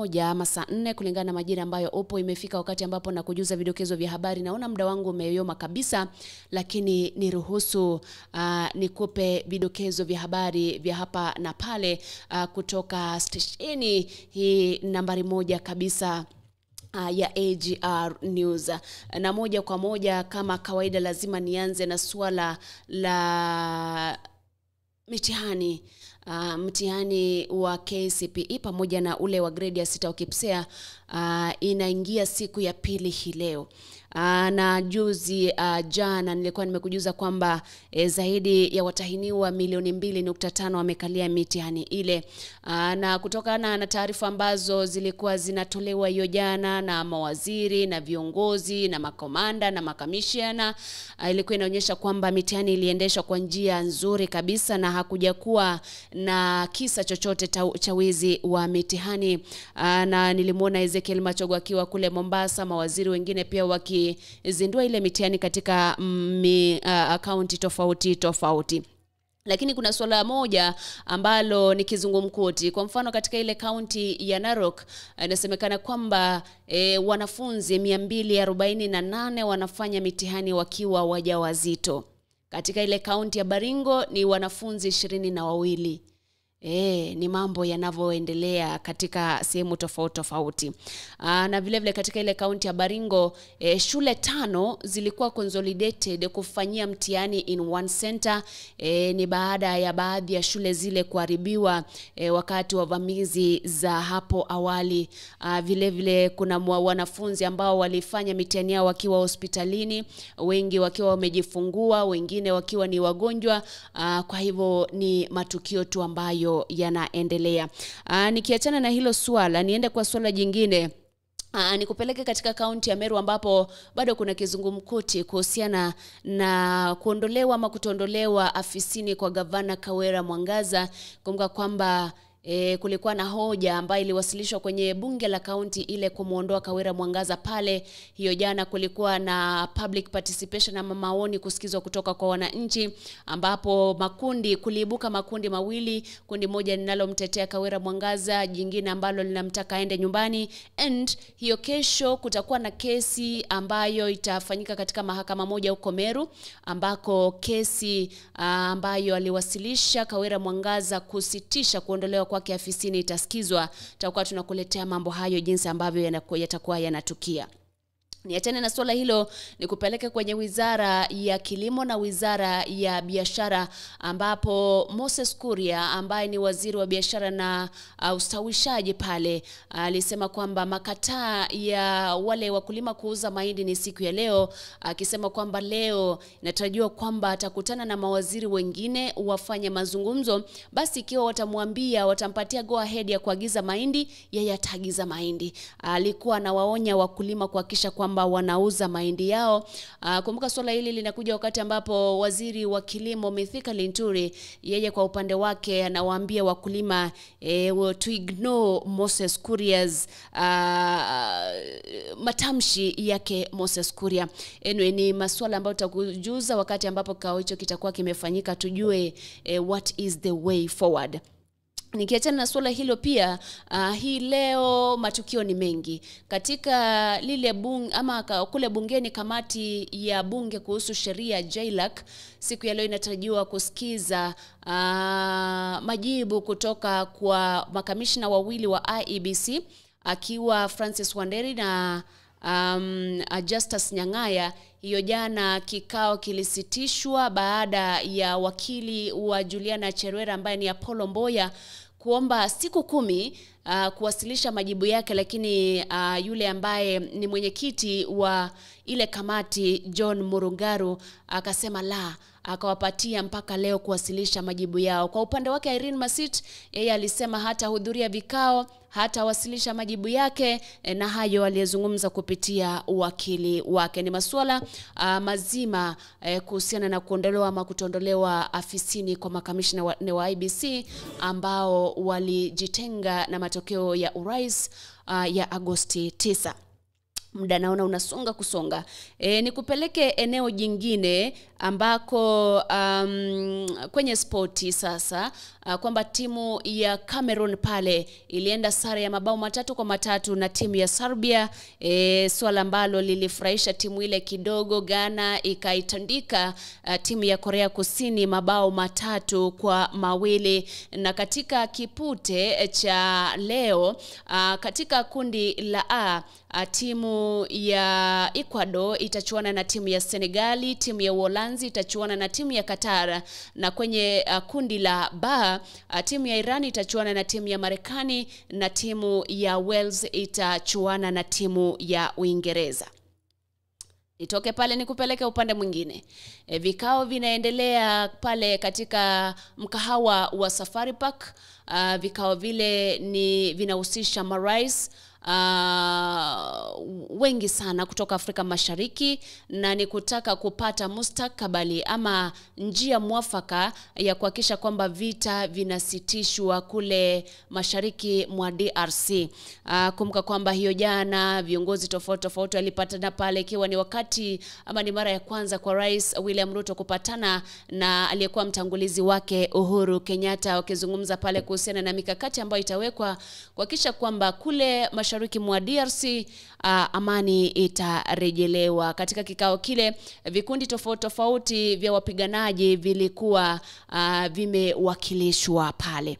moja ama saa 4 kulingana na majira ambayo upo. Imefika wakati ambapo nakujuza vidokezo vya habari. Naona muda wangu umeyoma kabisa, lakini niruhusu nikupe vidokezo vya habari vya hapa na pale kutoka stesheni hii nambari 1 kabisa ya AGR News. Na moja kwa moja kama kawaida lazima nianze na suala la mitihani. Mtihani wa KCPE pamoja na ule wa grade ya 6 wa KPSEA inaingia siku ya pili hii leo. Na juzi jana nilikuwa nimekujuza kwamba zaidi ya watahiniwa milioni 2.5 wamekalia mitihani ile. Na kutokana na taarifa ambazo zilikuwa zinatolewa hiyo jana na mawaziri na viongozi na makomanda na makamishna, ilikuwa inaonyesha kwamba mitihani iliendeshwa kwa njia nzuri kabisa na hakujakuwa na kisa chochote cha wizi wa mitihani. Na nilimuona Ezekiel Machogo akiwa kule Mombasa, mawaziri wengine pia wakizindua ile mitihani katika akaunti tofauti tofauti. Lakini kuna suala moja ambalo ni kizungumkuti. Kwa mfano katika ile kaunti ya Narok inasemekana kwamba wanafunzi 248 wanafanya mitihani wakiwa wajawazito. Katika ile kaunti ya Baringo ni wanafunzi 22. Ni mambo yanavyoendelea katika sehemu tofauti tofauti. Na vile vile katika ile kaunti ya Baringo shule 5 zilikuwa consolidated kufanyia mtihani in one center. Ni baada ya baadhi ya shule zile kuharibiwa wakati wa vamizi za hapo awali. Vile vile kuna wanafunzi ambao walifanya mitihani yao wakiwa hospitalini, wengi wakiwa wamejifungua, wengine wakiwa ni wagonjwa. Kwa hivyo ni matukio tu ambayo yanaendelea. Nikiachana na hilo swala, niende kwa swala jingine. Nikupeleke katika kaunti ya Meru ambapo bado kuna kizungumkuti kuhusiana na kuondolewa ama kutondolewa afisini kwa gavana Kawira Mwangaza. Kumbuka kwamba kulikuwa na hoja ambayo iliwasilishwa kwenye bunge la kaunti ile kumuondoa Kawira Mwangaza pale. Hiyo jana kulikuwa na public participation ama maoni kusikizwa kutoka kwa wananchi, ambapo kuliibuka makundi mawili, kundi moja linalomtetea Kawira Mwangaza, jingine ambalo linamtaka aende nyumbani. And hiyo kesho kutakuwa na kesi ambayo itafanyika katika mahakama moja huko Meru, ambako kesi ambayo aliwasilisha Kawira Mwangaza kusitisha kuondolewa kwake afisini itasikizwa. Tutakuwa tunakuletea mambo hayo jinsi ambavyo yatakuwa yanatukia. Niachane na swala hilo, nikupeleke kwenye wizara ya kilimo na wizara ya biashara, ambapo Moses Kuria ambaye ni waziri wa biashara na ustawishaji pale alisema kwamba makataa ya wale wakulima kuuza mahindi ni siku ya leo, akisema kwamba leo inatarajiwa kwamba atakutana na mawaziri wengine wafanye mazungumzo. Basi ikiwa watamwambia, watampatia go ahead ya kuagiza mahindi, yeye ataagiza mahindi. Alikuwa anawaonya wakulima kuhakikisha kwamba wanauza mahindi yao. Kumbuka swala hili linakuja wakati ambapo waziri wa kilimo Mithika Linturi yeye kwa upande wake anawaambia wakulima to ignore Moses Kuria's matamshi yake Moses Kuria. Anyway, ni masuala ambayo tutakujuza wakati ambapo kikao hicho kitakuwa kimefanyika, tujue what is the way forward. Nikiachana na swala hilo pia, hii leo matukio ni mengi. Katika lile bunge ama kule bungeni, kamati ya bunge kuhusu sheria JLAC siku ya leo inatarajiwa kusikiza majibu kutoka kwa makamishna wawili wa IEBC, akiwa Francis Wanderi na Justus Nyang'aya. Hiyo jana kikao kilisitishwa baada ya wakili wa Juliana Cherwera ambaye ni Apollo Mboya kuomba siku 10 kuwasilisha majibu yake, lakini yule ambaye ni mwenyekiti wa ile kamati John Murungaru akasema la, akawapatia mpaka leo kuwasilisha majibu yao. Kwa upande wake Irene Masit yeye alisema hata hudhuria vikao, hata wasilisha majibu yake, na hayo aliyezungumza kupitia wakili wake. Ni masuala mazima kuhusiana na kuondolewa ama kutondolewa afisini kwa makamishna wa IEBC ambao walijitenga na matokeo ya urais ya Agosti 9. Muda naona unasonga kusonga. Nikupeleke eneo jingine ambako kwenye spoti sasa, kwamba timu ya Cameroon pale ilienda sare ya mabao 3-3 na timu ya Serbia, swala ambalo lilifurahisha timu ile kidogo. Ghana ikaitandika timu ya Korea Kusini mabao 3-2. Na katika kipute cha leo, katika kundi la A, timu ya Ecuador itachuana na timu ya Senegali, timu ya Uholanzi itachuana na timu ya Qatar, na kwenye kundi la B, timu ya Iran itachuana na timu ya Marekani na timu ya Wales itachuana na timu ya Uingereza. Nitoke pale nikupeleke upande mwingine. Vikao vinaendelea pale katika mkahawa wa Safari Park. Vikao vile ni vinahusisha marais wengi sana kutoka Afrika Mashariki, na ni kutaka kupata mustakabali ama njia mwafaka ya kuhakikisha kwamba vita vinasitishwa kule mashariki mwa DRC. Kumbuka kwamba hiyo jana viongozi tofauti tofauti walipatana pale, ikiwa ni wakati ama ni mara ya kwanza kwa Rais William Ruto kupatana na aliyekuwa mtangulizi wake Uhuru Kenyatta, wakizungumza pale kuhusiana na mikakati ambayo itawekwa kuhakikisha kwamba kule mashariki mwa DRC amani itarejelewa. Katika kikao kile vikundi tofauti tofauti vya wapiganaji vilikuwa vimewakilishwa pale.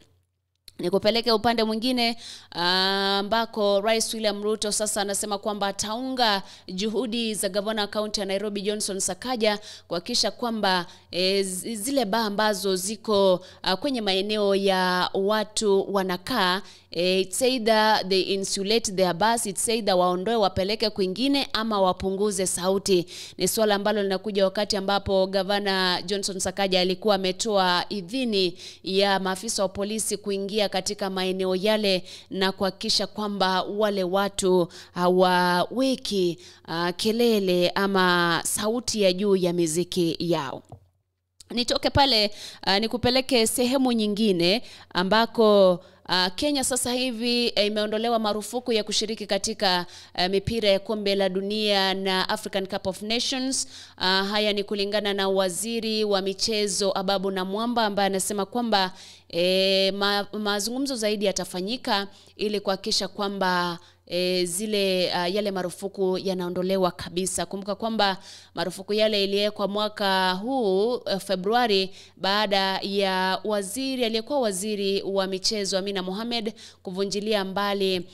Nikupeleke upande mwingine ambako Rais William Ruto sasa anasema kwamba ataunga juhudi za gavana kaunti ya Nairobi Johnson Sakaja kuhakikisha kwamba zile baa ambazo ziko kwenye maeneo ya watu wanakaa, it's either they insulate their bus, it's either waondoe wapeleke kwingine ama wapunguze sauti. Ni swala ambalo linakuja wakati ambapo gavana Johnson Sakaja alikuwa ametoa idhini ya maafisa wa polisi kuingia katika maeneo yale na kuhakikisha kwamba wale watu hawaweki kelele ama sauti ya juu ya miziki yao. Nitoke pale nikupeleke sehemu nyingine ambako Kenya sasa hivi imeondolewa marufuku ya kushiriki katika mipira ya kombe la dunia na African Cup of Nations. Haya ni kulingana na waziri wa michezo Ababu Namwamba ambaye anasema kwamba mazungumzo zaidi yatafanyika ili kuhakikisha kwamba zile yale marufuku yanaondolewa kabisa. Kumbuka kwamba marufuku yale iliwekwa mwaka huu Februari, baada ya waziri aliyekuwa waziri wa michezo Amina Mohamed kuvunjilia mbali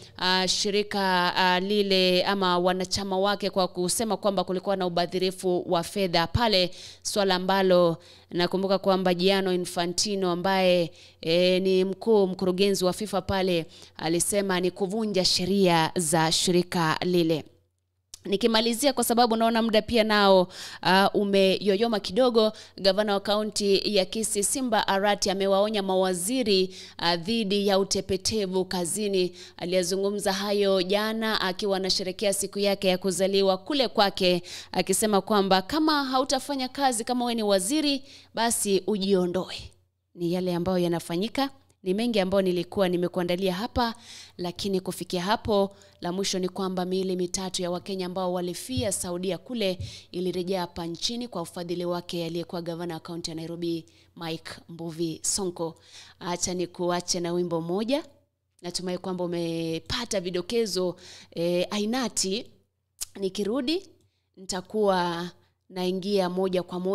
shirika lile ama wanachama wake kwa kusema kwamba kulikuwa na ubadhirifu wa fedha pale, swala ambalo nakumbuka kwamba Gianni Infantino ambaye ni mkuu mkurugenzi wa FIFA pale alisema ni kuvunja sheria za shirika lile. Nikimalizia kwa sababu naona muda pia nao umeyoyoma kidogo, gavana wa kaunti ya Kisii Simba Arati amewaonya mawaziri dhidi ya utepetevu kazini. Aliyazungumza hayo jana akiwa anasherehekea siku yake ya kuzaliwa kule kwake, akisema kwamba kama hautafanya kazi kama wewe ni waziri basi ujiondoe. Ni yale ambayo yanafanyika. Ni mengi ambayo nilikuwa nimekuandalia hapa, lakini kufikia hapo la mwisho ni kwamba miili mitatu ya Wakenya ambao walifia Saudia kule ilirejea hapa nchini kwa ufadhili wake aliyekuwa gavana wa kaunti ya Nairobi Mike Mbuvi Sonko. Acha nikuache na wimbo mmoja. Natumai kwamba umepata vidokezo ainati. Nikirudi nitakuwa naingia moja kwa moja